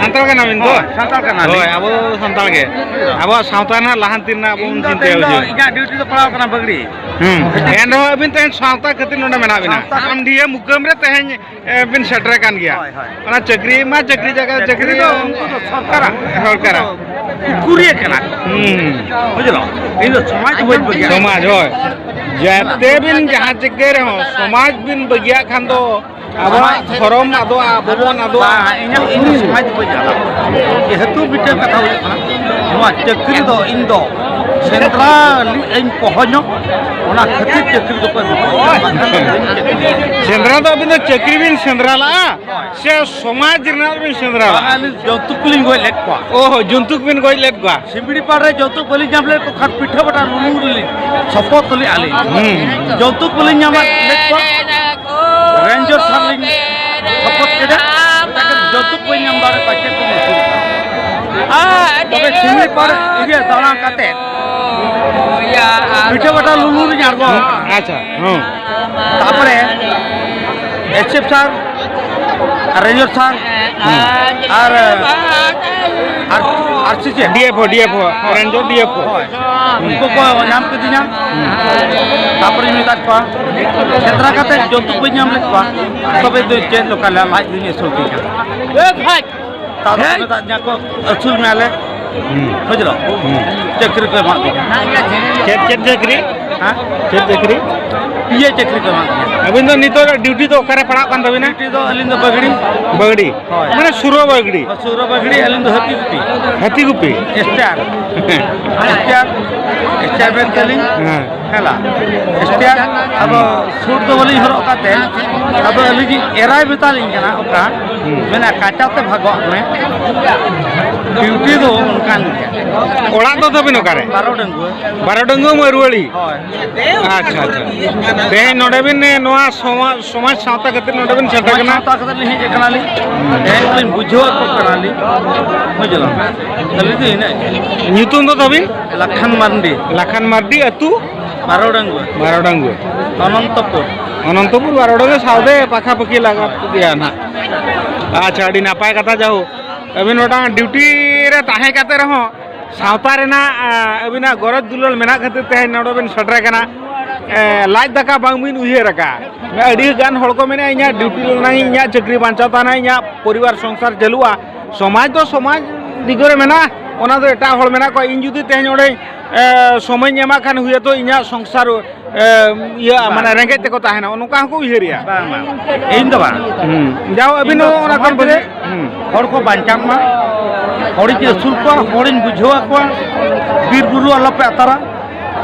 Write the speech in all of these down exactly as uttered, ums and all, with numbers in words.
ᱥᱟᱱᱛᱟᱲ ᱠᱟᱱᱟ ᱵᱤᱱ ᱛᱚ? ᱦᱳᱭ, ᱥᱟᱱᱛᱟᱲ ᱠᱟᱱᱟ ᱞᱤᱧ᱾ ᱦᱳᱭ, ᱟᱵᱚ ᱥᱟᱱᱛᱟᱲ ᱜᱮ᱾ ᱟᱵᱚᱣᱟᱜ ᱥᱟᱶᱛᱟ ᱨᱮᱱᱟᱜ ᱞᱟᱦᱟᱱᱛᱤ ᱨᱮᱱᱟᱜ ᱟᱵᱚ ᱤᱧ ᱵᱚᱱ ᱫᱚ ᱪᱤᱱᱛᱟᱹᱭᱟ ᱛᱮᱦᱮᱧ ᱫᱚ ᱵᱩᱡᱷᱟᱹᱣ᱾ ᱤᱧᱟᱹᱜ ᱰᱤᱭᱩᱴᱤ ᱫᱚ ᱯᱟᱲᱟᱣ ᱠᱟᱱᱟ ᱵᱟᱹᱜᱽᱲᱤ᱾ ᱦᱩᱸ᱾ ᱮᱱ ᱨᱮᱦᱚᱸ ᱟᱹᱵᱤᱱ ᱛᱮᱦᱮᱧ ᱥᱟᱶᱛᱟ ᱠᱷᱟᱹᱛᱤᱨ ᱱᱚᱰᱮ ᱢᱮᱱᱟᱜ ᱵᱤᱱᱟ᱾ ᱥᱟᱶᱛᱟ ᱟᱢᱰᱤᱦᱟᱹ ᱢᱩᱠᱟᱹᱢ ᱨᱮ ᱛᱮᱦᱮᱧ, ᱮ, ᱵᱤᱱ ᱥᱮᱴᱮᱨ ᱟᱠᱟᱱ ᱜᱮᱭᱟ᱾ ᱦᱳᱭ, ᱦᱳᱭ᱾ ᱚᱱᱟ ᱪᱟᱹᱠᱨᱤ ᱢᱟ ᱪᱟᱹᱠᱨᱤ ᱡᱟᱭᱜᱟ, ᱪᱟᱹᱠᱨᱤ ᱪᱟᱹᱠᱨᱤ ᱫᱚ ᱩᱱᱠᱩ ᱫᱚ ᱥᱚᱨᱠᱟᱨᱟᱜ᱾ ᱥᱚᱨᱠᱟᱨᱟᱜ᱾ ᱩᱱᱠᱩ ᱫᱚ ᱠᱩᱨᱤᱭᱟᱹ ᱠᱟᱱᱟ ᱠᱚ᱾ ᱦᱩᱸ᱾ ᱵᱩᱡᱷᱟᱹᱣ? ᱤᱧ ᱫᱚ ᱥᱚᱢᱟᱡᱽ ᱫᱚ ᱵᱟᱹᱧ ᱵᱟᱹᱜᱤᱭᱟ᱾ ᱥᱚᱢᱟᱡᱽ, ᱦᱳᱭ᱾ ᱡᱟᱛᱮ ᱵᱤᱱ ᱡᱟᱦᱟᱸ ᱪᱤᱠᱟᱹᱭ ᱨᱮᱦᱚᱸ, ᱥᱚᱢᱟᱡᱽ ᱵᱤᱱ ᱵᱟᱹᱜᱤᱭᱟᱜ ᱠᱷᱟᱱ ᱫᱚ ᱟᱵᱚᱣᱟᱜ ᱫᱷᱚᱨᱚᱢ ᱟᱫᱚᱜᱼᱟ, ᱟᱵᱚ ᱵᱚᱱ ᱟᱫᱚᱜᱼᱟ᱾ ᱵᱟᱝ, ᱤᱧᱟᱹᱜ, ᱤᱧ ᱫᱚ ᱥᱚᱢᱟᱡᱽ ᱫᱚ ᱵᱟᱹᱧ ᱟᱫᱟ᱾ ᱡᱮᱦᱮᱛᱩ ᱢᱤᱫᱴᱮᱱ ᱠᱟᱛᱷᱟ ᱦᱩᱭᱩᱜ ᱠᱟᱱᱟ, ᱱᱚᱣᱟ ᱪᱟᱹᱠᱨᱤ ᱫᱚ ᱤᱧ ᱫᱚ ᱥᱮᱸᱫᱽᱨᱟ ᱞᱤᱧ ᱯᱚᱦᱚᱧᱚᱜ, ᱚᱱᱟ ᱠᱷᱟᱹᱛᱤᱨ ᱪᱟᱹᱠᱨᱤ ᱫᱚᱠᱚ ᱮᱢᱟ ᱠᱚᱣᱟ᱾ ᱵᱟᱠᱷᱟᱱ ᱫᱚ ᱵᱟᱹᱧ ᱪᱟᱹᱠᱨᱤᱭᱟ᱾ ᱥᱮᱸᱫᱽᱨᱟ ᱫᱚ ᱟᱹᱵᱤᱱ ᱫᱚ ᱪᱟᱹᱠᱨᱤ ᱵᱤᱱ ᱥᱮᱸᱫᱽᱨᱟ ᱞᱟᱜᱼᱟ ᱦᱳᱭ᱾ ᱥᱮ ᱥᱚᱢᱟᱡᱽ ᱨᱮᱱᱟᱜ ᱵᱤᱱ ᱥᱮᱸᱫᱽᱨᱟ ᱵᱟᱝ, ᱞᱟᱜᱼᱟ? ᱟᱹᱞᱤᱧ ᱡᱚᱱᱛᱩ ᱠᱚᱞᱤᱧ ᱜᱚᱡ ᱞᱮᱫ ᱠᱚᱣᱟ᱾ ᱚ, ᱡᱚᱱᱛᱩ ᱠᱚᱵᱤᱱ ᱜᱚᱡ ᱞᱮᱫ ᱠᱚᱣᱟ᱾ ᱥᱤᱢᱲᱤ ᱯᱟᱲ ᱨᱮ ᱡᱚᱱᱛᱩ ᱵᱟᱹᱞᱤᱧ ᱧᱟᱢ ᱞᱮᱫ ᱠᱚ ᱠᱷᱟᱱ ᱯᱤᱴᱷᱟᱹ ᱵᱟᱴᱟ ᱞᱩᱞᱩ ᱨᱮᱞᱤᱧ ᱥᱚᱯᱚᱛ ᱞᱮᱫᱼᱟ ᱞᱤᱧ᱾ ᱦᱩᱸ᱾ ᱡᱚᱱᱛᱩ ᱠᱚᱞᱤᱧ ᱧᱟᱢ ᱞᱮᱫ ᱠᱚᱣᱟ᱾ ᱨᱮᱧᱡᱚᱨ ᱥᱟᱨ ᱞᱤᱧ ᱥᱚᱯᱚᱛ ᱠᱮᱫᱟ, ᱢᱮᱛᱟ ᱠᱟᱛᱮ ᱡᱚᱱᱛᱩ ᱠᱚ ᱵᱟᱹᱧ ᱧᱟᱢ ᱫᱟᱲᱮ ᱠᱚᱣᱟ, ᱪᱮᱫ ᱠᱚᱧ ᱟᱹᱥᱩᱞ ᱠᱚᱣᱟ? ᱛᱚᱵᱮ ᱥᱤᱢᱲᱤ ᱯᱟᱲ ᱤᱭᱟᱹ ᱫᱟᱬᱟ ᱠᱟᱛᱮ ᱯᱤᱴᱷᱟᱹ ᱵᱟᱴᱟ ᱞᱩᱞᱩ ᱨᱤᱧ ᱟᱬᱜᱚ ᱟᱠᱟᱱᱟ᱾ ᱟᱪᱪᱷᱟ, ᱦᱚᱸ᱾ ᱛᱟᱯᱚᱨᱮ ᱮᱥ ᱮᱯᱷ ᱥᱟᱨ, ᱨᱮᱧᱡᱚᱨ ᱥᱟᱨ, ᱦᱩᱸ᱾ ᱟᱨ, ᱟᱨ, ᱟᱨ ᱥᱤ ᱪᱮᱫ? D F O, D F O, ᱦᱳᱭ᱾ Ranger D F O. ᱦᱳᱭ᱾ ᱩᱱᱠᱩ ᱠᱚ ᱧᱟᱢ ᱠᱤᱫᱤᱧᱟ᱾ ᱦᱩᱸ᱾ ᱛᱟᱯᱚᱨᱮᱧ ᱢᱮᱛᱟᱫ ᱠᱚᱣᱟ, ᱥᱮᱸᱫᱽᱨᱟ ᱠᱟᱛᱮ ᱡᱚᱱᱛᱩ ᱵᱟᱹᱧ ᱧᱟᱢ ᱞᱮᱫ ᱠᱚᱣᱟ, ᱛᱚᱵᱮ ᱫᱚ ᱪᱮᱫ ᱞᱮᱠᱟ ᱞᱮ ᱞᱟᱡ ᱫᱩᱧ ᱟᱹᱥᱩᱞ ᱛᱤᱧᱟ? ᱛᱟᱨᱯᱚᱨᱮ ᱢᱮᱛᱟᱫ ᱫᱤᱧᱟ ᱠᱚ, ᱟᱹᱥᱩᱞ ᱢᱮᱭᱟᱞᱮ᱾ ᱦᱩᱸ᱾ ᱵᱩᱡᱽ ᱫᱟᱢ? ᱦᱩᱸ᱾ ᱪᱟᱹᱠᱨᱤ ᱠᱚ ᱮᱢᱟᱫ ᱞᱤᱧᱟ᱾ ᱪᱮᱫ, ᱪᱮᱫ ᱪᱟᱹᱠᱨᱤ? ᱦᱮᱸ? ᱪᱮᱫ ᱪᱟᱹᱠᱨᱤ? ᱯᱤ ᱮ ᱪᱟᱹᱠᱨᱤ ᱠᱚ ᱮᱢᱟᱫ ᱞᱤᱧᱟ᱾ ᱟᱹᱵᱤᱱ ᱫᱚ ᱱᱤᱛᱚᱜ ᱰᱤᱭᱩᱴᱤ ᱫᱚ ᱚᱠᱟᱨᱮ ᱯᱟᱲᱟᱜ ᱠᱟᱱ ᱛᱟᱹᱵᱤᱱᱟ? ᱰᱤᱭᱩᱴᱤ ᱫᱚ ᱟᱹᱞᱤᱧ ᱫᱚ ᱵᱟᱹᱜᱽᱲᱤ᱾ ᱵᱟᱹᱜᱽᱲᱤ? ᱦᱳᱭ᱾ ᱢᱟᱱᱮ ᱥᱩᱨᱚ ᱵᱟᱹᱜᱽᱲᱤ? ᱦᱳᱭ, ᱥᱩᱨᱚ ᱵᱟᱹᱜᱽᱲᱤ, ᱟᱹᱞᱤᱧ ᱫᱚ ᱦᱟᱹᱛᱤ ᱜᱩᱯᱤ᱾ ᱦᱟᱹᱛᱤ ᱜᱩᱯᱤ? ᱮᱥ ᱴᱤ ᱟᱨ᱾ ᱮᱥ ᱴᱤ ᱟᱨ, ᱮᱥ ᱴᱤ ᱟᱨ ᱵᱮᱱ ᱛᱟᱹᱞᱤᱧ᱾ ᱦᱮᱸ᱾ ᱦᱮᱸ ᱞᱟ᱾ ᱮᱥ ᱴᱤ ᱟᱨ, ᱟᱫᱚ ᱥᱩᱴ ᱫᱚ ᱵᱟᱹᱞᱤᱧ ᱦᱚᱨᱚᱜ ᱠᱟᱛᱮ, ᱟᱫᱚ ᱟᱹᱞᱤᱧ ᱮᱨᱟᱭ ᱢᱮᱛᱟᱞᱤᱧ ᱠᱟᱱᱟ ᱚᱱᱠᱟ, ᱦᱩᱸ᱾ ᱢᱮᱱᱟ, "ᱠᱟᱪᱟᱛᱮ ᱵᱷᱟᱜᱚᱜ ᱢᱮ᱾" ᱰᱤᱭᱩᱴᱤ ᱫᱚ ᱚᱱᱠᱟᱱ ᱜᱮᱭᱟ᱾ ᱚᱲᱟᱜ ᱫᱚ ᱛᱟᱵᱤᱱ ᱚᱠᱟᱨᱮ? ᱵᱟᱨᱚ ᱰᱟᱺᱜᱩᱣᱟᱹ᱾ ᱵᱟᱨᱚ ᱰᱟᱺᱜᱩᱣᱟᱹ ᱢᱟᱹᱨᱩᱣᱟᱹᱲᱤ? ᱦᱳᱭ᱾ ᱟᱪᱪᱷᱟ, ᱟᱪᱪᱷᱟ᱾ ᱛᱮᱦᱮᱧ ᱱᱚᱰᱮ ᱵᱤᱱ, ᱮ, ᱱᱚᱣᱟ ᱥᱚᱢᱟ-, ᱥᱚᱢᱟᱡᱽ ᱥᱟᱶᱛᱟ ᱠᱷᱟᱹᱛᱤᱨ ᱱᱚᱰᱮ ᱵᱤᱱ ᱥᱮᱴᱮᱨ ᱥᱚᱢᱟᱡᱽ ᱠᱟᱱᱟ? ᱥᱟᱶᱛᱟ ᱠᱷᱟᱹᱛᱤᱨ ᱞᱤᱧ ᱦᱮᱡ ᱟᱠᱟᱱᱟᱞᱤᱧ᱾ ᱦᱩᱸ᱾ ᱛᱮᱦᱮᱧ ᱞᱤᱧ ᱵᱩᱡᱷᱟᱹᱣ ᱟᱠᱚ ᱠᱟᱱᱟᱞᱤᱧ᱾ ᱵᱩᱡᱷᱟᱹᱣ᱾ ᱠᱷᱟᱹᱞᱤ ᱫᱚ ᱤᱱᱟᱹᱜ ᱜᱮ᱾ ᱧᱩᱛᱩᱢ ᱫᱚ ᱛᱟᱵᱤᱱ? ᱞᱟᱠᱷᱟᱱ ᱢᱟᱨᱰᱤ᱾ ᱞᱟᱠᱷᱟᱱ ᱢᱟᱨᱰᱤ, ᱟᱹᱛᱩ? ᱵᱟᱨᱚ ᱰᱟᱺᱜᱩᱣᱟᱹ᱾ ᱵᱟᱨᱚ ᱰᱟᱺᱜᱩᱣᱟᱹ᱾ ᱚᱱᱚᱱᱛᱚᱯᱩᱨ᱾ ᱚᱱᱚᱱᱛᱚᱯᱩᱨ, ᱵᱟᱨᱚ ᱰᱟᱺᱜᱩᱣᱟᱹ ᱥᱟᱶᱛᱮ ᱯᱟᱠᱷᱟ ᱯᱟᱹᱠᱷᱤ ᱞᱟᱜᱟᱣ ᱜᱮᱭᱟ ᱱᱟᱦᱟᱜ᱾ ᱟᱪᱪᱷᱟ, ᱟᱹᱰᱤ ᱱᱟᱯᱟᱭ ᱠᱟᱛᱷᱟ᱾ ᱡᱟᱭᱦᱳᱠ, ᱟᱹᱵᱤᱱ ᱢᱤᱫᱴᱟᱝ ᱰᱤᱭᱩᱴᱤ ᱨᱮ ᱛᱟᱦᱮᱸ ᱠᱟᱛᱮ ᱨᱮᱦᱚᱸ ᱥᱟᱶᱛᱟ ᱨᱮᱱᱟᱜ, ᱮ, ᱟᱹᱵᱤᱱᱟᱜ ᱜᱚᱨᱚᱡᱽ ᱫᱩᱞᱟᱹᱲ ᱢᱮᱱᱟᱜ ᱠᱷᱟᱹᱛᱤᱨ ᱛᱮ ᱱᱚᱰᱮ ᱵᱤᱱ ᱥᱮᱴᱮᱨ ᱟᱠᱟᱱᱟ᱾ ᱮ, ᱞᱟᱡ ᱫᱟᱠᱟ ᱵᱟᱝ ᱵᱤᱱ ᱩᱭᱦᱟᱹᱨ ᱟᱠᱟᱫ᱾ ᱟᱹᱰᱤ ᱜᱟᱱ ᱦᱚᱲ ᱠᱚ ᱢᱮᱱᱟ, "ᱤᱧᱟᱹᱜ ᱰᱤᱭᱩᱴᱤ ᱞᱮᱱᱟᱧ, ᱤᱧᱟᱹᱜ ᱪᱟᱹᱠᱨᱤ ᱵᱟᱧᱪᱟᱣ ᱛᱟᱦᱮᱱᱟ, ᱤᱧᱟᱹᱜ ᱯᱚᱨᱤᱵᱟᱨ ᱥᱚᱝᱥᱟᱨ ᱪᱟᱹᱞᱩᱜᱼᱟ᱾" ᱥᱚᱢᱟᱡᱽ ᱫᱚ ᱥᱚᱢᱟᱡᱽ ᱫᱤᱜᱟᱹ ᱨᱮ ᱢᱮᱱᱟᱜᱼᱟ, ᱚᱱᱟ ᱫᱚ ᱮᱴᱟᱜ ᱦᱚᱲ ᱢᱮᱱᱟᱜ ᱠᱚᱣᱟ᱾ ᱤᱧ ᱡᱩᱫᱤ ᱛᱮᱦᱮᱧ ᱚᱸᱰᱮ, ᱮ, ᱥᱚᱢᱚᱭᱤᱧ ᱮᱢᱟᱜ ᱠᱷᱟᱱ ᱦᱩᱭᱛᱳ ᱤᱧᱟᱹᱜ ᱥᱚᱝᱥᱟᱨ, ᱮ, ᱤᱭᱟᱹ, ᱵᱟᱝ᱾ ᱢᱟᱱᱮ ᱨᱮᱸᱜᱮᱡ ᱛᱮᱠᱚ ᱛᱟᱦᱮᱱᱟ, ᱱᱚᱝᱠᱟ ᱦᱚᱸᱠᱚ ᱩᱭᱦᱟᱹᱨᱮᱜᱼᱟ᱾ ᱵᱟᱝ, ᱵᱟᱝ, ᱤᱧ ᱫᱚ ᱵᱟᱝ᱾ ᱦᱩᱸ᱾ ᱡᱟᱣ ᱟᱹᱵᱤᱱ ᱤᱧ ᱫᱚ ᱦᱚᱸ ᱚᱱᱟ ᱥᱚᱢᱟᱡᱽ ᱠᱷᱚᱱ ᱨᱮ ᱵᱟᱹᱜᱤ-, ᱦᱩᱸ᱾ ᱦᱚᱲ ᱠᱚ ᱵᱟᱧᱪᱟᱜ ᱢᱟ, ᱦᱚᱲᱤᱧ ᱟᱹᱥᱩᱞ ᱠᱚᱣᱟ, ᱦᱚᱲᱤᱧ ᱵᱩᱡᱷᱟᱹᱣ ᱟᱠᱚᱣᱟ, ᱵᱤᱨ ᱵᱩᱨᱩ ᱟᱞᱚᱯᱮ ᱟᱛᱟᱨᱟ᱾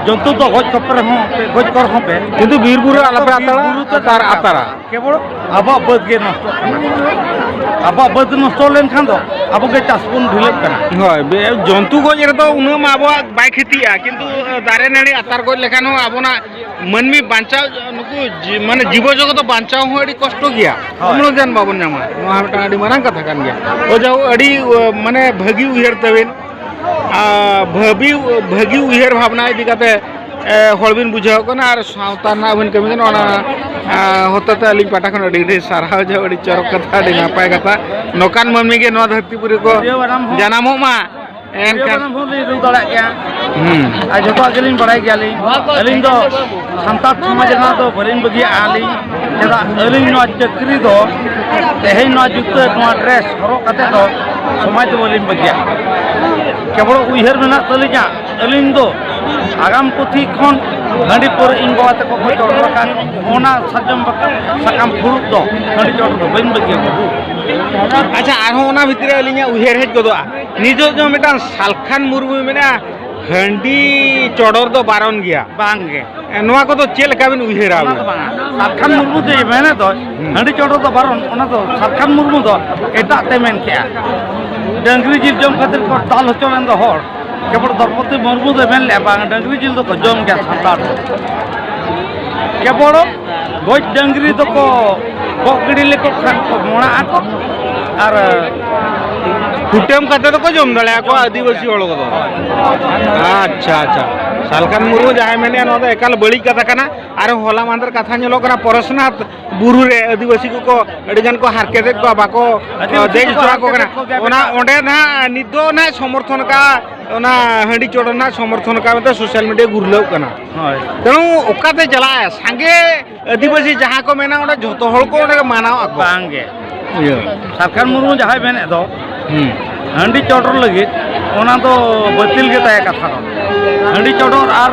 ᱡᱚᱱᱛᱩ ᱫᱚ ᱜᱚᱡ ᱠᱚᱯᱮ ᱨᱮᱦᱚᱸ, ᱜᱚᱡ ᱠᱚ ᱨᱮᱦᱚᱸ ᱯᱮ, ᱠᱤᱱᱛᱩ ᱵᱤᱨ ᱵᱩᱨᱩ ᱟᱞᱚᱯᱮ ᱵᱤᱨ ᱟᱛᱟᱨᱟ, ᱵᱩᱨᱩ ᱛᱮ ᱟᱛᱟᱨ, ᱟᱛᱟᱨᱟ᱾ ᱠᱮᱵᱚᱞ ᱟᱵᱚᱣᱟᱜ ᱵᱟᱹᱫᱽ ᱜᱮ ᱱᱚᱥᱴᱚᱜ ᱠᱟᱱᱟ᱾ ᱟᱵᱚᱣᱟᱜ ᱵᱟᱹᱫᱽ ᱱᱚᱥᱴᱚ ᱞᱮᱱᱠᱷᱟᱱ ᱫᱚ ᱟᱵᱚ ᱜᱮ ᱪᱟᱥ ᱵᱚᱱ ᱰᱷᱤᱞᱟᱹᱜ ᱠᱟᱱᱟ᱾ ᱦᱳᱭ, ᱵᱮ-, ᱡᱚᱱᱛᱩ ᱜᱚᱡ ᱨᱮᱫᱚ ᱩᱱᱟᱹᱜ ᱢᱟ ᱟᱵᱚᱣᱟᱜ ᱵᱟᱭ ᱠᱷᱚᱛᱤᱜᱼᱟ, ᱠᱤᱱᱛᱩ, ᱮ, ᱫᱟᱨᱮ ᱱᱟᱹᱲᱤ ᱟᱛᱟᱨ ᱜᱚᱡ ᱞᱮᱠᱷᱟᱱ ᱦᱚᱸ ᱟᱵᱚᱱᱟᱜ ᱢᱟᱹᱱᱢᱤ ᱵᱟᱧᱪᱟᱣ, ᱱᱩᱠᱩ ᱡᱤ-, ᱢᱟᱱᱮ ᱡᱤᱵᱚ ᱡᱚᱜᱚᱛ ᱫᱚ ᱵᱟᱧᱪᱟᱣ ᱦᱚᱸ ᱟᱹᱰᱤ ᱠᱚᱥᱴᱚ ᱜᱮᱭᱟ᱾ ᱦᱳᱭ᱾ ᱚᱢᱱᱚᱡᱟᱱ ᱵᱟᱵᱚᱱ ᱧᱟᱢᱟ, ᱱᱚᱣᱟ ᱢᱤᱫᱴᱟᱝ ᱟᱹᱰᱤ ᱢᱟᱨᱟᱝ ᱠᱟᱛᱷᱟ ᱠᱟᱱ ᱜᱮᱭᱟ᱾ ᱚ, ᱡᱟᱦᱳ, ᱟᱹᱰᱤ, ᱮ, ᱢᱟᱱᱮ ᱵᱷᱟᱹᱜᱤ ᱩᱭᱦᱟᱹᱨ ᱛᱟᱹᱵᱤᱱ᱾ ᱟᱨ ᱵᱷᱟᱹᱵᱤ-, ᱵᱷᱟᱹᱜᱤ ᱩᱭᱦᱟᱹᱨ ᱵᱷᱟᱵᱽᱱᱟ ᱤᱫᱤ ᱠᱟᱛᱮ, ᱮ, ᱦᱚᱲ ᱵᱤᱱ ᱵᱩᱡᱷᱟᱹᱣ ᱠᱟᱱᱟ ᱟᱨ ᱥᱟᱶᱛᱟ ᱨᱮᱱᱟᱜ ᱵᱤᱱ ᱠᱟᱹᱢᱤ ᱠᱟᱱᱟ, ᱚᱱᱟ, ᱮ, ᱦᱚᱛᱮᱛᱮ ᱟᱹᱞᱤᱧ ᱯᱟᱦᱴᱟ ᱠᱷᱚᱱ ᱟᱹᱰᱤ, ᱟᱹᱰᱤ ᱥᱟᱨᱦᱟᱣ᱾ ᱡᱮ ᱟᱹᱰᱤ ᱪᱚᱨᱚᱠ ᱠᱟᱛᱷᱟ, ᱟᱹᱰᱤ ᱱᱟᱯᱟᱭ ᱠᱟᱛᱷᱟ᱾ ᱱᱚᱝᱠᱟᱱ ᱢᱟᱹᱱᱢᱤ ᱜᱮ ᱱᱚᱣᱟ ᱫᱷᱟᱹᱨᱛᱤ ᱯᱩᱨᱤ ᱠᱚ ᱡᱟᱱᱟᱢᱚᱜ ᱢᱟ᱾ ᱮᱱᱠᱷᱟᱱ ᱵᱟᱱᱟᱢ ᱦᱚᱸ ᱞᱤᱧ ᱨᱩ ᱫᱟᱲᱮᱭᱟᱜ ᱜᱮᱭᱟ᱾ ᱦᱩᱸ᱾ ᱟᱨ ᱡᱚᱛᱚᱣᱟᱜ ᱜᱮᱞᱤᱧ ᱵᱟᱲᱟᱭ ᱜᱮᱭᱟᱞᱤᱧ᱾ ᱟᱹᱞᱤᱧ ᱫᱚ ᱥᱟᱱᱛᱟᱲ ᱥᱚᱢᱟᱡᱽ ᱨᱮᱱᱟᱜ ᱫᱚ ᱵᱟᱹᱞᱤᱧ ᱵᱟᱹᱜᱤᱭᱟᱜᱼᱟ ᱞᱤᱧ᱾ ᱪᱮᱫᱟᱜ ᱟᱹᱞᱤᱧ ᱱᱚᱣᱟ ᱪᱟᱹᱠᱨᱤ ᱫᱚ, ᱛᱮᱦᱮᱧ ᱱᱚᱣᱟ ᱡᱩᱛᱟᱹ, ᱱᱚᱣᱟ ᱰᱨᱮᱥ ᱦᱚᱨᱚᱜ ᱠᱟᱛᱮ ᱫᱚ ᱥᱚᱢᱟᱡᱽ ᱫᱚ ᱵᱟᱹᱞᱤᱧ ᱵᱟᱹᱜᱤᱭᱟ᱾ ᱠᱮᱵᱚᱞ ᱩᱭᱦᱟᱹᱨ ᱢᱮᱱᱟᱜ ᱛᱟᱹᱞᱤᱧᱟ, ᱟᱹᱞᱤᱧ ᱫᱚ ᱟᱜᱟᱢ ᱯᱩᱛᱷᱤ ᱠᱷᱚᱱ ᱦᱟᱺᱰᱤ ᱯᱟᱹᱣᱨᱟᱹ ᱤᱧ ᱵᱟᱵᱟ ᱛᱟᱠᱚ ᱠᱚ ᱪᱚᱰᱚᱨ ᱟᱠᱟᱫ, ᱚᱱᱟ ᱥᱟᱨᱡᱚᱢ ᱵᱟᱠ-, ᱥᱟᱠᱟᱢ ᱯᱷᱩᱲᱩᱜ ᱫᱚ ᱦᱟᱺᱰᱤ ᱪᱚᱰᱚᱨ ᱫᱚ ᱵᱟᱹᱧ ᱵᱟᱹᱜᱤᱭᱟ, ᱵᱟᱹᱵᱩ᱾ ᱟᱪᱪᱷᱟ, ᱟᱨᱦᱚᱸ ᱚᱱᱟ ᱵᱷᱤᱛᱨᱤ ᱨᱮ ᱟᱹᱞᱤᱧᱟᱜ ᱩᱭᱦᱟᱹᱨ ᱦᱮᱡ ᱜᱚᱫᱚᱜᱼᱟ, ᱱᱤᱛᱚᱜ ᱫᱚ ᱢᱤᱫᱴᱟᱝ ᱥᱟᱞᱠᱷᱟᱱ ᱢᱩᱨᱢᱩ ᱢᱮᱱᱟᱜᱼᱟ, ᱦᱟᱺᱰᱤ ᱪᱚᱰᱚᱨ ᱫᱚ ᱵᱟᱨᱚᱱ ᱜᱮᱭᱟ᱾ ᱵᱟᱝ ᱜᱮ᱾ ᱮ, ᱱᱚᱣᱟ ᱠᱚᱫᱚ ᱪᱮᱫ ᱞᱮᱠᱟ ᱵᱤᱱ ᱩᱭᱦᱟᱹᱨᱟ ᱚᱱᱟ ᱫᱚ ᱟᱵᱤᱱ? ᱵᱟᱝᱟ᱾ ᱥᱟᱞᱠᱷᱟᱱ ᱢᱩᱨᱢᱩ ᱡᱮ ᱢᱮᱱᱮᱫ ᱫᱚ, ᱦᱩᱸ᱾ ᱦᱟᱺᱰᱤ ᱪᱚᱰᱚᱨ ᱫᱚ ᱵᱟᱨᱚᱱ, ᱚᱱᱟ ᱫᱚ ᱥᱟᱞᱠᱷᱟᱱ ᱢᱩᱨᱢᱩ ᱫᱚ ᱮᱴᱟᱜ ᱛᱮ ᱢᱮᱱ ᱠᱮᱜᱼᱟ᱾ ᱰᱟᱹᱝᱨᱤ ᱡᱤᱞ ᱡᱚᱢ ᱠᱷᱟᱹᱛᱤᱨ ᱠᱚ ᱫᱟᱞ ᱦᱚᱪᱚ ᱞᱮᱱ ᱫᱚ ᱦᱚᱲ᱾ ᱠᱮᱵᱚᱞ ᱫᱨᱚᱯᱚᱫᱤ ᱢᱩᱨᱢᱩ ᱫᱚᱭ ᱢᱮᱱ ᱞᱮᱜᱼᱟ, "ᱵᱟᱝ, ᱰᱟᱹᱝᱨᱤ ᱡᱤᱞ ᱫᱚᱠᱚ ᱡᱚᱢ ᱜᱮᱭᱟ ᱥᱟᱱᱛᱟᱲ ᱫᱚ᱾" ᱠᱮᱵᱚᱞ ᱜᱚᱡ ᱰᱟᱹᱝᱨᱤ ᱫᱚᱠᱚ ᱜᱚᱜ ᱜᱤᱰᱤ ᱞᱮᱠᱚ ᱠᱷᱟᱱ ᱠᱚ ᱢᱚᱲᱟᱜ ᱟᱠᱚ, ᱟᱨ ᱠᱩᱴᱟᱹᱢ ᱠᱟᱛᱮ ᱫᱚᱠᱚ ᱡᱚᱢ ᱫᱟᱲᱮᱭᱟᱠᱚᱣᱟ ᱟᱹᱫᱤᱵᱟᱹᱥᱤ ᱦᱚᱲ ᱠᱚᱫᱚ᱾ ᱟᱪᱪᱷᱟ, ᱟᱪᱪᱷᱟ᱾ ᱥᱟᱞᱠᱷᱟᱱ ᱢᱩᱨᱢᱩ ᱡᱟᱦᱟᱸᱭ ᱢᱮᱱᱮᱫᱼᱟ, ᱱᱚᱣᱟ ᱫᱚ ᱮᱠᱟᱞ ᱵᱟᱹᱲᱤᱡ ᱠᱟᱛᱷᱟ ᱠᱟᱱᱟ᱾ ᱟᱨ ᱦᱚᱞᱟ ᱢᱟᱦᱫᱮᱨ ᱠᱟᱛᱷᱟ ᱧᱮᱞᱚᱜ ᱠᱟᱱᱟ, ᱯᱚᱨᱮᱥᱱᱟᱛᱷ ᱵᱩᱨᱩ ᱨᱮ ᱟᱹᱫᱤᱵᱟᱹᱥᱤ ᱠᱚᱠᱚ ᱟᱹᱰᱤ ᱜᱟᱱ ᱠᱚ ᱦᱟᱨᱠᱮᱛᱮᱫ ᱠᱚᱣᱟ, ᱵᱟᱠᱚ ᱟᱹᱫᱤᱵᱟᱹᱥᱤ ᱫᱮᱡ ᱠᱚᱠᱚ ᱦᱚᱪᱚ ᱟᱠᱚ ᱦᱟᱨᱠᱮᱛ ᱠᱟᱱᱟ᱾ ᱠᱚ ᱜᱮᱭᱟ᱾ ᱚᱱᱟ, ᱚᱸᱰᱮ ᱱᱟᱦᱟᱜ ᱱᱤᱛ ᱫᱚ ᱱᱟᱦᱟᱜ ᱥᱚᱢᱚᱨᱛᱷᱚᱱ ᱟᱠᱟᱫ, ᱚᱱᱟ ᱦᱟᱺᱰᱤ ᱪᱚᱰᱚᱨ ᱱᱟᱦᱟᱜ ᱥᱚᱢᱚᱨᱛᱷᱚᱱ ᱟᱠᱟᱫ ᱢᱮᱱᱛᱮ ᱥᱳᱥᱟᱞ ᱢᱤᱰᱤᱭᱟ ᱜᱩᱨᱞᱟᱹᱣᱜ ᱠᱟᱱᱟ᱾ ᱦᱳᱭ᱾ ᱛᱮᱬᱩ ᱚᱠᱟᱛᱮ ᱪᱟᱞᱟᱜᱼᱟ? ᱥᱟᱸᱜᱮ ᱟᱹᱫᱤᱵᱟᱹᱥᱤ ᱡᱟᱦᱟᱸ ᱠᱚ ᱢᱮᱱᱟ, ᱚᱸᱰᱮ ᱡᱷᱚᱛᱚ ᱦᱚᱲ ᱠᱚ ᱚᱸᱰᱮ ᱢᱟᱱᱟᱣ ᱟᱠᱚ᱾ ᱵᱟᱝᱜᱮ᱾ ᱤᱭᱟᱹ᱾ ᱥᱟᱞᱠᱷᱟᱱ ᱢᱩᱨᱢᱩ ᱡᱟᱦᱟᱸᱭ ᱢᱮᱱᱮᱫ ᱫᱚ, ᱦᱩᱸ᱾ ᱦᱟᱺᱰᱤ ᱪᱚᱰᱚᱨ ᱞᱟᱹᱜᱤᱫ, ᱚᱱᱟ ᱫᱚ ᱵᱟᱹᱛᱤᱞ ᱜᱮ ᱛᱟᱭᱟ ᱠᱟᱛᱷᱟ ᱫᱚ᱾ ᱦᱟᱺᱰᱤ ᱪᱚᱰᱚᱨ ᱟᱨ,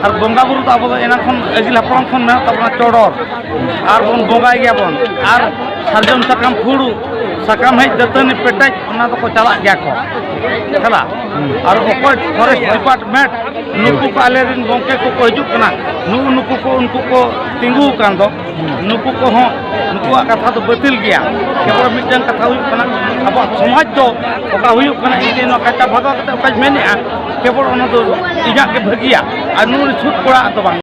ᱟᱨ ᱵᱚᱸᱜᱟ ᱵᱩᱨᱩ ᱫᱚ ᱟᱵᱚ ᱫᱚ ᱮᱱᱟᱝ ᱠᱷᱚᱱ ᱟᱹᱜᱤᱞ ᱦᱟᱯᱲᱟᱢ ᱠᱷᱚᱱ ᱢᱮᱱᱟᱜ ᱛᱟᱵᱚᱱᱟ ᱪᱚᱰᱚᱨ᱾ ᱟᱨ ᱵᱚᱱ ᱵᱚᱸᱜᱟᱭ ᱜᱮᱭᱟᱵᱚᱱ᱾ ᱟᱨ ᱥᱟᱨᱡᱚᱢ ᱥᱟᱠᱟᱢ ᱯᱷᱩᱲᱩᱜ, ᱥᱟᱠᱟᱢ ᱦᱮᱡ ᱫᱟᱹᱛᱟᱹᱱᱤ ᱯᱮᱴᱮᱡ, ᱚᱱᱟ ᱫᱚᱠᱚ ᱪᱟᱞᱟᱜ ᱜᱮᱭᱟ ᱠᱚ᱾ ᱦᱮᱸ᱾ ᱟᱨ ᱚᱠᱚᱭ ᱯᱷᱚᱨᱮᱥᱴ ᱰᱤᱯᱟᱨᱴᱢᱮᱱᱴ ᱱᱩᱠᱩ ᱠᱚ ᱟᱞᱮᱨᱮᱱ ᱜᱚᱢᱠᱮ ᱠᱚᱠᱚ ᱦᱤᱡᱩᱜ ᱠᱟᱱᱟ, ᱱᱩᱜᱼᱩ ᱱᱩᱠᱩ ᱠᱚ, ᱩᱱᱠᱩ ᱠᱚ ᱛᱤᱸᱜᱩ ᱟᱠᱟᱱ ᱫᱚ, ᱱᱩᱠᱩ ᱠᱚᱦᱚᱸ, ᱱᱩᱠᱩᱣᱟᱜ ᱠᱟᱛᱷᱟ ᱫᱚ ᱵᱟᱹᱛᱤᱞ ᱜᱮᱭᱟ᱾ ᱠᱮᱵᱚᱞ ᱢᱤᱫᱴᱟᱝ ᱠᱟᱛᱷᱟ ᱦᱩᱭᱩᱜ ᱠᱟᱱᱟ, ᱟᱵᱚᱣᱟᱜ ᱥᱚᱢᱟᱡᱽ ᱫᱚ ᱚᱠᱟ ᱦᱩᱭᱩᱜ ᱠᱟᱱᱟ, ᱤᱧ ᱱᱚᱣᱟ ᱠᱟᱪᱟ ᱵᱷᱟᱜᱟᱣ ᱠᱟᱛᱮ ᱚᱠᱟᱧ ᱢᱮᱱᱮᱫᱼᱟ, ᱠᱮᱵᱚᱞ ᱚᱱᱟ ᱫᱚ ᱤᱧᱟᱹᱜ ᱜᱮ ᱵᱷᱟᱹᱜᱤᱭᱟ, ᱟᱨ ᱱᱩᱭ ᱥᱩᱫ ᱠᱚᱲᱟ ᱟᱜ ᱫᱚ ᱵᱟᱝ᱾